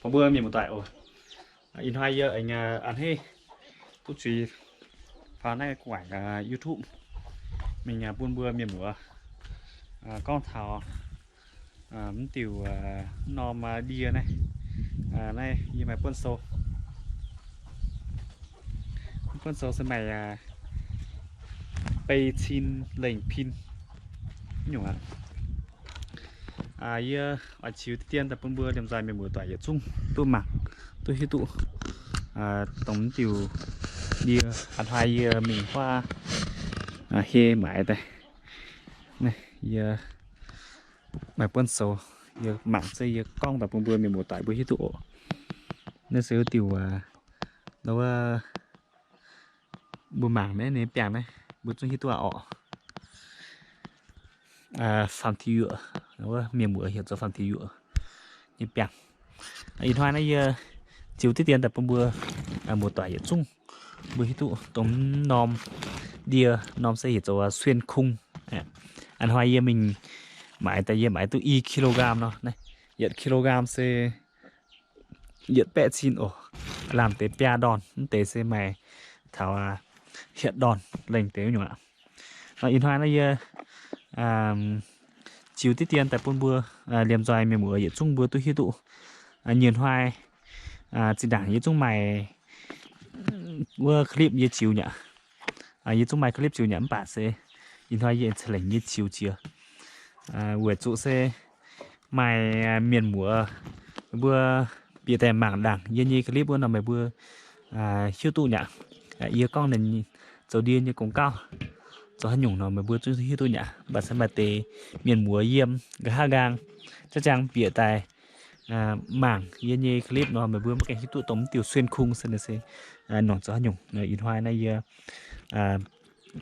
Mbuo mienh muoz-doic oc, ih hnoi yie aengx a'hneiv duqv zuiz faaux naaiv gu'nguaaic YouTube mingh bun mbuo mienh muoz gorngv taux mv diuh norm ndie naaiv. Naaiv yie maaih buonv sou. Buonv sou se maaih bei cin lengh pin nyungc aqv. Yie oix ziux diqv dien daaih bun mbuo liemh nzoih mienh muoz-doic yietc zungv duqv mangc, duqv hiuv duqv dongh mv diuh ndie a'hnoi yie mingh huaav hei maaiz daaih. Yie maaih buonv sou, yie mangc se yie gorngv daaih bun mbuo mienh muoz-doic mbuo hiuv duqv oc. Naaiv se wuov diuh wuov, mbuo mangc naaiv ninh biangh naaiv mbuo zungv hiuv duqv aqv oc. Faam-tiux yuoqc, wuov mienh muoz heuc zoux faam-tiux yuoqc nyei biangh. Ih hnoi naaiv yie ziux diqv dien daaih bun mbuo muoz-doic yietc zungv mbuo hiuv duqv dongh norm ndie norm se heuc zoux xuyên khung. A'hnoi yie mingh maaiz daaih yie maaiz duqv i kilogram nor, yietc kilogram se yietc baeqv cin oc. Lamh deix biaa ndorn, mv deix se maaih taux hietc ndorn lengh deix nyungc aqv. Ih hnoi naaiv yie ziux diqv dien daaih bun mbuo liemh nzoih mienh muoz yietc zungv mbuo duqv hiuv duqv. Nyei hnoi zinh ndaangc yie zungv maaih wuov clip yie ziux nyei aqv. Yie zungv maaih clip ziux nyei aqv, mv baac se ih hnoi yie ceix lengc yie ziux jiex. Weic zuqc se maaih mienh muoz meih mbuo bieqc daaih mangc ndaangc yie nyei clip wuov nor meih mbuo hiuv duqv nyei aqv. Yie gorngv ninh zoux ndie nyei gong gauh zoux haaix nyungc nor meih mbuo zungv hiuv duqv nyei aqv. Mv baac se maaih deix mienh muoz yiem nqa'haav nqaang jaav ziangh bieqc daaih mangc yie nyei clip nor meih mbuo maiv gaengh hiuv duqv dongh mv diuh xuyên khung se ninh se nongc zoux haaix nyungc. Ih hnoi naaiv yie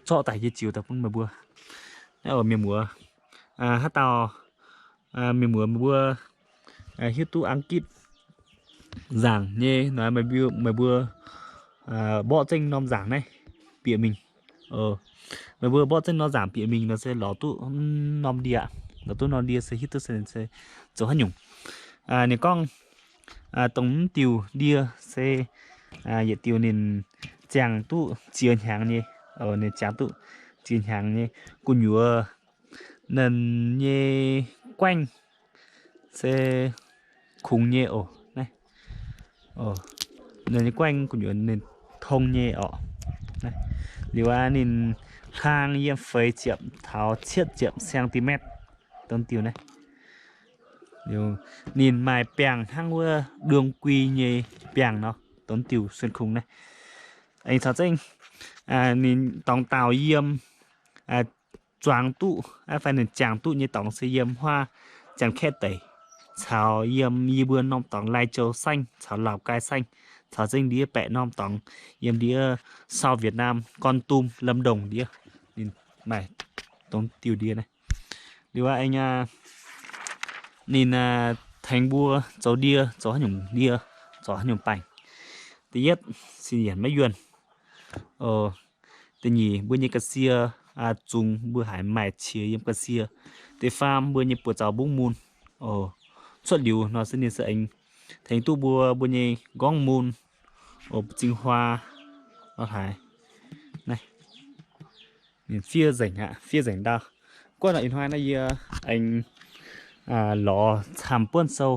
zorqv daaih yie ziux daaih bun meih mbuo. Naaiv oc mienh muoz, haaix dauh mienh muoz meih mbuo hiuv duqv Ang-gitv nzaangc nyei nor, meih mbuo mborqv zengv norm nzaangc naaiv bieqc mingh. Meih mbuo mborqv zengv norm nzaangc bieqc mingh nor se lorz duqv norm ndie, lorz duqv norm ndie se hiuv duqv se zoux haaix nyungc. Ninh gorngv dongh mv diuc ndie se yietc diuc ninh ziangh duqv ziex hnyangx nyei, ninh ziangh duqv ziex hnyangx nyei gu'nyuoz ninh nyei guaengv se kungx nyei oc. Naaiv ninh nyei guaengv gu'nyuoz ninh tong nyei oc. Liuz aqv ninh hlang yiem feix ziepc taux cietv ziepc centimet dongh diuh naaiv. Liuz ninh maaih biangh hnangv wuov đương quy nyei biangh nor, dongh diuh xuyên khung naaiv. Aengx caux zengv ninh dorngx daauh yiem zuangx duqv fai ninh jangx duqv nyei dorngx se yiem huaav Janx-Kaeqv deic, caux yiem yie mbuo norm dorngx Lai Châu saengv caux Lào Cai saengv, caux zengv ndiev baeqc norm dorngx yiem ndiev South Vietnam, Kon Tum, Lâm Đồng ndiev, ninh maaih dongh diuh ndie naaiv. Liuz aqv ninh tengx mbuo zoux ndie zoux haaix nyungc ndie, zoux haaix nyungc baengc. Da'yietv, sin yienc maiv yuonh. Da'nyeic, mbuo nyei ga'sie zungx mbuo haiz maaih qiex yiem ga'sie. Da'faam, mbuo nyei buoz zaux mbungv mun. Cuotv liuz nor se ninh se aengx tengx duqv mbuo, mbuo nyei nqorngv mun, o, zingh huaa, nor haaix. Naaiv ninh fiev nzengc aqv, fiev nzengc ndau. Guov nor ih hnoi naaiv yie aengx lorz camv buonv sou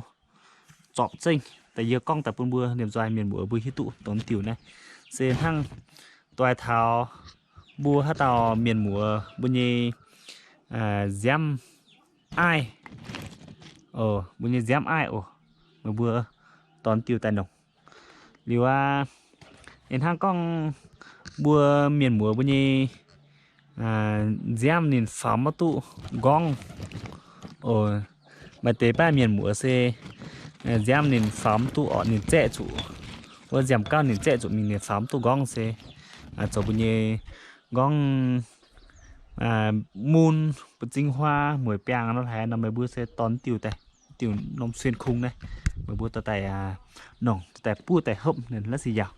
zorpc zengv daaih yie gorngv daaih bun mbuo liemh nzoih mienh muoz mbuo hiuv duqv dongh diuh naaiv. Se hnangv doix taux mbuo haaix dauh mienh muoz mbuo nyei nziaamv aiv, mbuo nyei nziaamv aiv oc, meih mbuo dorh diuh daaih nongc. Liuz aqv, hnangv gorngv mbuo mienh muoz mbuo nyei nziaamv ninh faaux maiv duqv nqorngv. Maaih deix baav mienh muoz se nziaamv ninh faaux maiv duqv orqc, ninh zaeqv zuqc, wuov nziaamv gauv ninh zaeqv zuqc mingh ninh faaux maiv duqv nqorngv se zoux mbuo nyei nqorngv mun, mbu'zing huaa, mueic biangh nor haaix nor meih mbuo se dorh diuh daaih, diuh norm xuyên khung naaiv, meih mbuo dorh daaih nongc, dorh daaih buov daaih hopv ninh la'sic yaauc.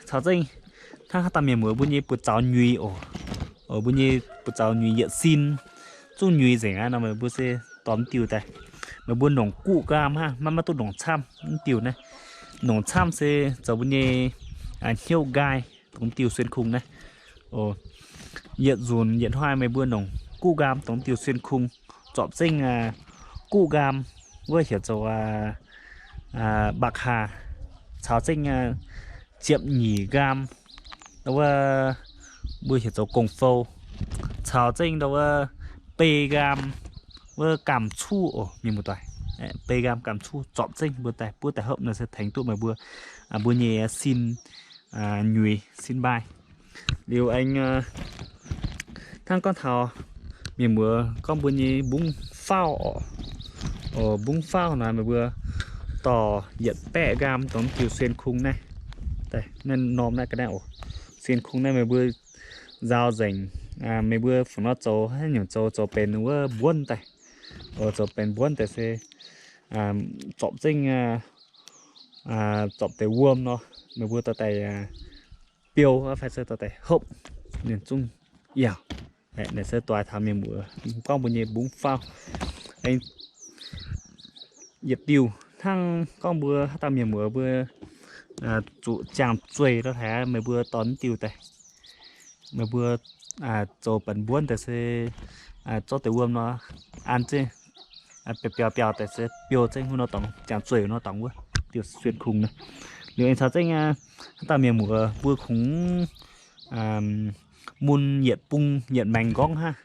Caux zengv hnangv haaix dauh mienh muoz mbuo nyei buoz zaux nyuiz oc, mbuo nyei buoz zaux nyuiz yietc sin zungv nyuiz nzengc aqv nor meih mbuo se dorh diuh daaih. Meih mbuo nongc guqv nqaam hnangv, maiv, maiv duqv nongc camv mv diuh naaiv. Nongc camv se zoux mbuo nyei hnyouv nqaai dongh diuh เซนคุง naaiv. Yietc nzunc yietc hnoi meih mbuo nongc guqv nqaam dongh diuh เซนคุง, zorpc zengv guqv nqaam wuov heuc zoux ราคา, caux zengv ziepc nyeic nqaam wuov mbuo heuc zoux gong-fou, caux zengv ndau wuov bei nqaam wuov gaam-cuqv oc, mienh muoz-doic. Bei nqaam gaam-cuqv zorpc zengv mbuo daaih buov daaih hopv nor se tengx duqv meih mbuo, mbuo nyei sin nyuiz sin mbaai. Liuz aengx hnangv gorngv taux mienh muoz gorngv mbuo nyei mbungv faauv oc. Mbungv faauv naaiv meih mbuo dorh yietc baeqv nqaam dongh diuh เซนคุง naaiv. Naaiv norm naaiv ga'naaiv oc. เซนคุง naaiv meih mbuo nzaaux nzengc, meih mbuo fungc nor zoux haaix nyungc zoux, zoux benx wuov mbuonv daaih. Zoux benx mbuonv daaih se zorpc zengv, zorpc deix wuom nor, meih mbuo dorh daaih biou fai se dorh daaih hopv, ninh zungv yaac. Naaiv se doix taux mienh muoz gorngv mbuo nyei mbungv faauv. Yietc diuh hnangv gorngv mbuo haaix dauh mienh muoz mbuo zuqc jangx zueih lorh haic, meih mbuo dorh mv diuh daaih, meih mbuo zoux benx mbuonv daaih se zorqv deix wuom nor an zengv, biaux biaux biaux daaih se biou zengv wuov nor dorngx, jangx zueih nor dorngx wuov diuh เซนคุง naaiv. Liuz aengx caux zengv haaix dauh mienh muoz mbuo kungx mun yietc bung yietc maengx nqorngv hnangv.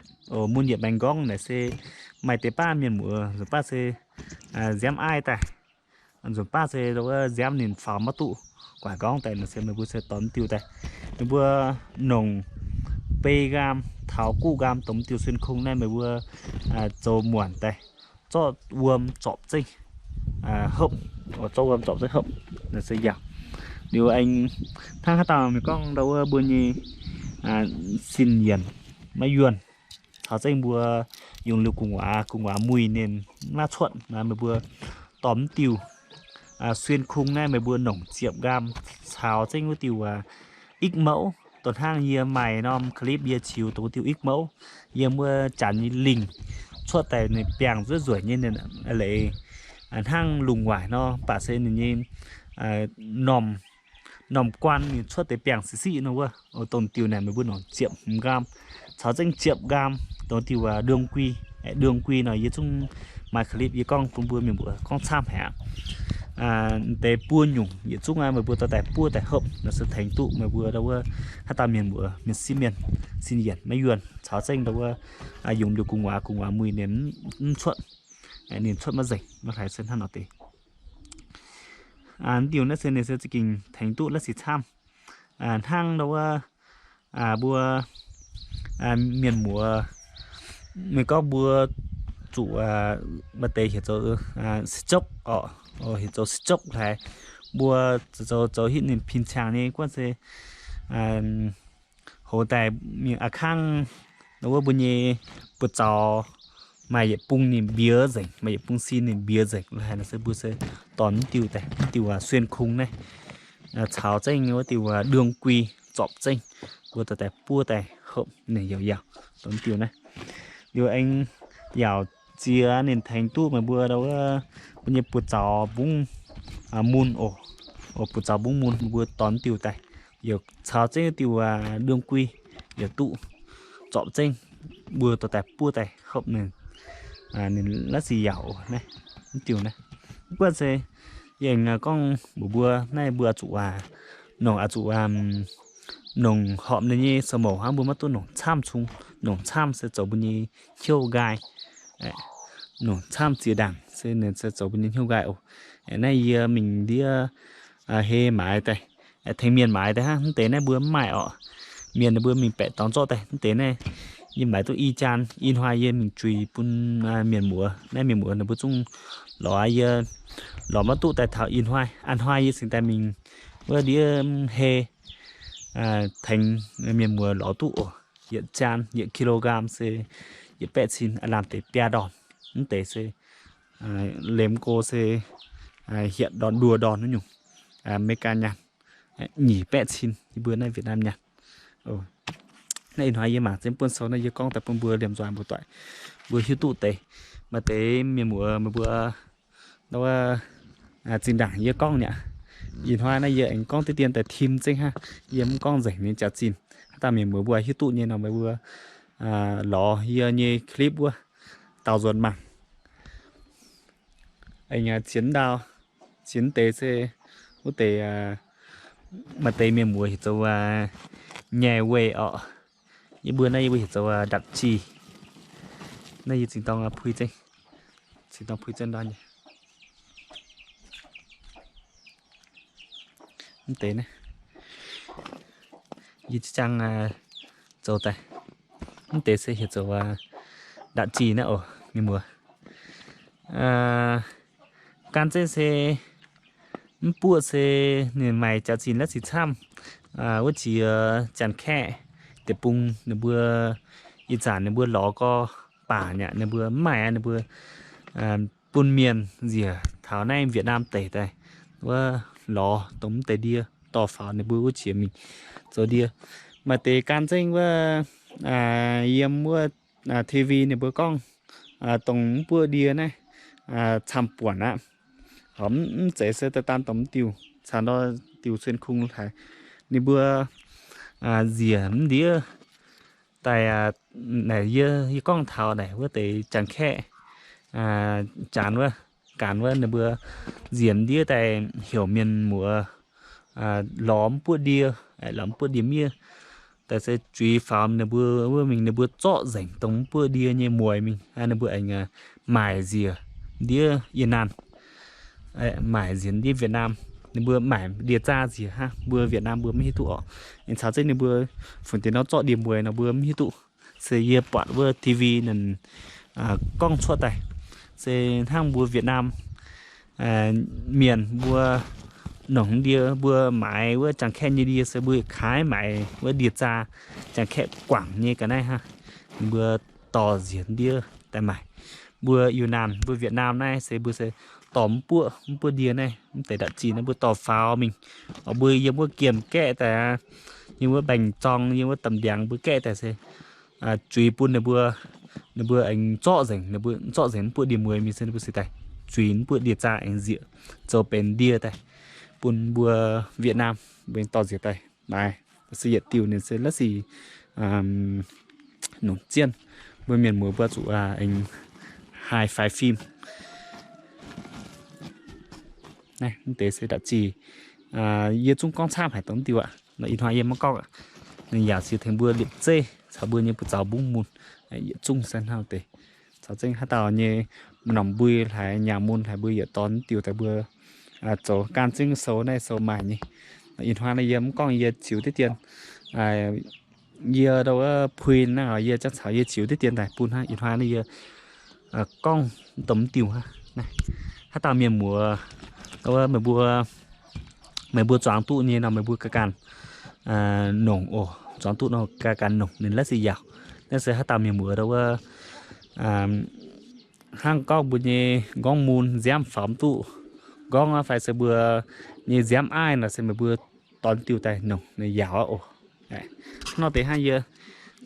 Mun yietc maengx nqorngv naaic se maaih deix baav mienh muoz nzunc baav se nziaamv aiv daaih, nzunc baav se wuov nziaamv ninh faaux maiv duqv guaax nqorngv daaih nor se meih mbuo se dorh mv diuh daaih. Meih mbuo nongc bei nqaam taux guqv nqaam dongh diuh เซนคุง naaiv meih mbuo zoux muonc daaih, zorqv wuom zorpc zengv hopv, zorqv wuom zorpc zengv hopv, naaiv se yaac. Liuz aengx hnangv haaix dauh mienh gorngv ndau wuov mbuo nyei sin yienc maiv yuonh, caux zengv mbuo yungz liuz gu'nguaaz, gu'nguaaz muih ninh maiv cuotv naaiv, meih mbuo dorh mv diuh เซนคุง naaiv meih mbuo nongc ziepc nqaam caux zengv wuov diuh อิกเมา douh hnangv yie maaih norm clip yie qiux dongh wuov diuh อิกเมา, yiem wuov janx nyei lingh cuotv daaih ninh biangh nzueic nzueic nyei, ninh leiz hnangv lungh waaic nor, mv baac se ninh nyei normh guan ninh cuotv deix biangh siqv siqv nor wuov. Dongh diuh naaic meih mbuo nongc ziepc hmz nqaam caux zengv ziepc nqaam dongh diuh ดวงกุย. ดวงกุย nor yie zungv maaih clip yie gorngv bun mbuo mienh muoz gorngv camv haic aqv. Deix buo nyungc yietc zungv meih mbuo dorh daaih buov daaih hopv nor se tengx duqv meih mbuo ndau wuov haaix dauh mienh muoz mienh sieqv mienh sin yienc maiv yuonh caux zengv ndau wuov yungz liuz gu'nguaaz, gu'nguaaz muih ninh mv cuotv, ninh cuotv maiv nzengc nor, haiz se hnangv nor deix. Diuh naaiv se ninh se za'gengh tengx duqv la'sic camv. Hnangv ndau wuov mbuo mienh muoz, meih gorngv mbuo zuqc maaih deix heuc zoux si jokv oc, heuc zoux si jokv haic, mbuo zoux zoux hitv ninh pin ciangx nyei guonv se hoz daaih mingh a'kangv, ndau wuov mbuo nyei buoz-zaux maaih yietc bung ninh mbiex nzengc, maaih yietc bung sin ninh mbiex nzengc lorh haic nor se mbuo se dorh mv diuh daaih, mv diuh เซนคุง naaiv caux zengv wuov diuh ดวงกุย zorpc zengv, mbuo dorh daaih buov daaih hopv ninh yaac yaac dorh mv diuh naaiv. Liuz aengx yaac ziex ninh tengx duqv meih mbuo ndau wuov mbuo nyei buoz-zaux mbungv mun oc. Buoz-zaux mbungv mun mbuo dorh mv diuh daaih, yaac caux zengv diuh ดวงกุย yaac duqv zorpc zengv, mbuo dorh daaih buov daaih hopv ninh, ninh la'sic yaac oc naaiv, mv diuh naaiv. Mv buatc se yie aengx gorngv mbuox mbuo naaiv mbuo oix zuqc, nongc oix zuqc, nongc horpc ninh nyei samou hnangv, mbuo maiv duqv nongc camv cung. Nongc camv se zoux mbuo nyei hnyouv nqaai. Nongc camv ziex ndaangc se ninh se zoux mbuo nyei hnyouv nqaai oc. Naaiv yie mingh ndiev hei maaiz daaih, tengx mienh maaiz daaih hnangv. Mv deix naaiv mbuo mv maaih orqc. Mienh ninh mbuo mingh baeqc dorngx zorqv daaih. Mv deix naaiv yie maaiz duqv i jaan, i hnoi yie mingh juix bun mienh muoz. Naaiv mienh muoz ninh mbuo zungv lorz yie, lorz maiv duqv daaih taux i hnoi. A'hnoi yie cingx daaih mingh wuov ndiev hei tengx mienh muoz lorz duqv oc. Yietc jaan yietc kilogram se yietc baeqv cin, lamh deix biaa ndorn. Mv deix se lemh go se hietc ndorn nduoh ndorn wuov nyungc, America nyaanh, nyic baeqv cin yie mbuo naaiv Việt Nam nyaanh. Naaiv ih hnoi yie mangc zien buonv sou naaiv yie gorngv daaih bun mbuo liemh nzoih mbuo doic, mbuo hiuv duqv deix. Maaih deix mienh muoz meih mbuo zinh ndaangc yie gorngv nyei aqv. Ih hnoi naaiv yie aengx gorngv diqv dien daaih tim zengv hnangv. Yie mv gorngv nzengc nyei jaax-zinh. Haaix dauh mienh muoz mbuo hiuv duqv nyei nor meih mbuo lorz yie nyei clip wuov daaux nzuonx mangc. Aengx zienx ndau, zienx deix se wuov deix, maaih deix mienh muoz heuc zoux nyei weih orqc. Yie mbuo naaiv yie mbuo heuc zoux ndatc jih. Naaiv yie zinh dorng pui zengv, zinh dorng pui zengv ndau nyei. Mv deix naaiv, yie zinh ziangh zoux daaih. Mv deix se heuc zoux ndatc jih naaiv oc mienh muoz. Gan zengv se mv buoqv se ninh maaih jaax-zinh la'sic camv. Wuov jiex Janx-Kaeqv deic-bung ninh mbuo ih zanc ninh mbuo lorz gorx baac nyei, ninh mbuo mv maaih aqv, ninh mbuo bun mienh njiec taux naaiv Việt Nam deic daaih wuov lorz dongh mv deix ndie dorh faaux ninh mbuo wuov jiex mingh zoux ndie. Maaih deix gan zengv wuov yiem wuov TV ninh mbuo gorngv dongh mv buoqv ndie naaiv camv buonc aqv. Mv zeiz se daaih daan dongh mv diuh, caux nor diuh Xuyên Không haic. Ninh mbuo njiec mv ndiev daaih, naaic yie, yie gorngv taux naaic wuov deix Janx-Kaeqv, Janx wuov, Janx wuov ninh mbuo njiec mv ndiev daaih heuc mienh muoz lorz mv buoqv ndie, lorz mv buoqv ndie-miev daaih se juiz faaux ninh mbuo wuov mingh, ninh mbuo zorqv nzengc dongh mv buoqv ndie nyei mueiz mingh, ninh mbuo aengx maaic njiec ndiev yie naanh, maaic njiec ndiev Việt Nam. Ninh mbuo maaic ndie-zaa njiec hnangv, mbuo Việt Nam mbuo mv hiuv duqv orqc. Aengx caux zengv ninh mbuo fungc deix nor zorqv ndie-mueiz nor mbuo mv hiuv duqv. Se yie buatc wuov TV ninh gorngv cuotv daaih, se hnangv mbuo Việt Nam mienh mbuo nongc ndie, mbuo maaiz wuov Janx-Kaeqv nyei ndie se mbuo kaaix maaiz wuov ndie-zaa, Janx-Kaeqv guangc nyei ga'naaiv hnangv. Ninh mbuo dorh njiec ndiev daaih maaic. Mbuo Iu-Naanh, mbuo Việt Nam naaiv se mbuo se dorh mv buoqv, mv buoqv ndie naaiv, mv deix ndatc jih naaiv mbuo dorh faaux mingh. Mbuo yiem wuov Giemh gaeqv daaih, yiem wuov Mbaengx-Zorng, yiem wuov Da'mbiangx mbuo gaeqv daaih se juiz bun ninh mbuo, ninh mbuo aengx zorqv nzengc, ninh mbuo zorqv nzengc mv buoqv ndie-mueiz mingh se ninh mbuo se daaih juiz mv buoqv ndie-zaa aengx njiec zoux benx ndie daaih bun mbuo Việt Nam mbuo aengx dorh njiec daaih maaiz. Se yietc diuh ninh se la'sic nongc zienh, mbuo mienh muoz mbuo zuqc aengx haih faix fim. Naaiv mv deix se ndatc jih. Yie zungv gorngv camv haic dongh diuh aqv. Ih hnoi yie maiv gorngv aqv. Ninh yaac ziux tengx mbuo liepc zeiv caux mbuo nyei buoz-zaux mbungv mun. Yietc zungh se hnangv deix. Caux zengv haaix dauh nyei norm mbui haic, nyaah mun haic, mbuo yietc dorn diuh daaih mbuo zoux gan zengv sou naaiv sou maaih nyei. Ih hnoi naaiv yie mv gorngv yie ziux diqv dien, yie ndau wuov pui naaiv yie jangx caux yie ziux diqv dien daaih bun hnangv. Ih hnoi naaiv yie gorngv dongh mv diuh hnangv. Haaix dauh mienh muoz, wuov meih mbuo, meih mbuo zuangx duqv nyei nor meih mbuo ganh ganh nongc oc. Zuangx duqv nor ganh ganh nongc ninh la'sic yaauc. Naaiv se haaix dauh mienh muoz ndau wuov hnangv gorngv mbuo nyei nqorngv mun nziaamv faaux mv duqv nqorngv aqv, fai se mbuo nyei nziaamv aiv nor se meih mbuo dorn diuh daaih nongc ninh yaauc aqv oc. Hnangv nor deix hnangv yie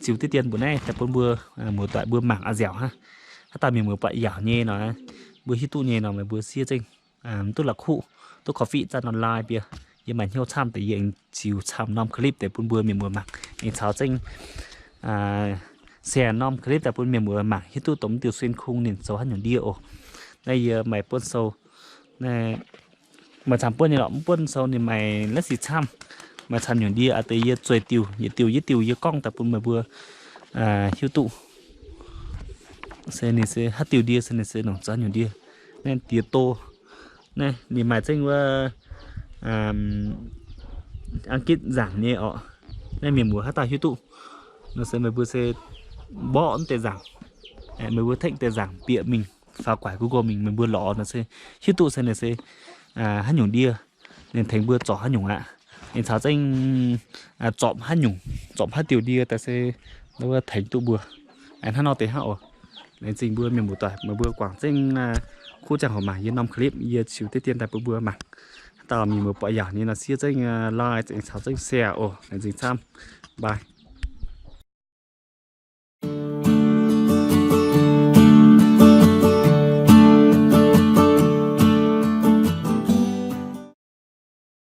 ziux diqv dien mbuo naaiv daaih bun mbuo muoz-doic mbuo mangc a'nziaauc hnangv. Haaix dauh mienh muoz buatc yaauc nyei nor, mbuo hiuv duqv nyei nor meih mbuo siev zengv duqv la'kuqv, duqv coffee zanc online biei. Yie maaih hnyouv camv deix yie aengx ziux camv norm clip deix bun mbuo mienh muoz mangc. Aengx caux zengv share norm clip daaih bun mienh muoz mangc hiuv duqv dongh mv diuh Xuyên Không ninh zoux haaix nyungc ndie oc. Naaiv yie maaih buonv sou, maaih camv buonv nyei lorqc, mv buonv sou ninh maaih la'sic camv. Maaih camv nyungc ndie aqv deix yie zueih diuh, yietc diuh yietc diuh yie gorngv daaih bun meih mbuo hiuv duqv. Se ninh se haaix diuh ndie se ninh se nongc zoux haaix nyungc ndie. Naaiv diex do, naaiv ninh maaih zengv wuov Ang-gitv nzaangc nyei orqc. Naaiv mienh muoz haaix dauh hiuv duqv nor se meih mbuo se mborqv deix nzaangc, meih mbuo tekv deix nzaangc bieqc mingh, faaux guaix Google mingh, meih mbuo lorz nor se hiuv duqv se ninh se haaix nyungc ndie, ninh tengx mbuo zorpc haaix nyungc aqv. Ninh caux zengv zorpc haaix nyungc, zorpc haaix diuh ndie daaih se wuov tengx duqv mbuo. Hnangv nor deix hnangv oc. Laengz zingh mbuo mienh muoz-doic, meih mbuo guangc zengv kuv ziangh hoc mangc yie norm clip, yie ziux diqv dien daaih bun mbuo mangc. Haaix dauh mienh muoz buatc yaauc nyei nor siev zengv like, zengv caux zengv share oc. Laengz zingh camv. Bye.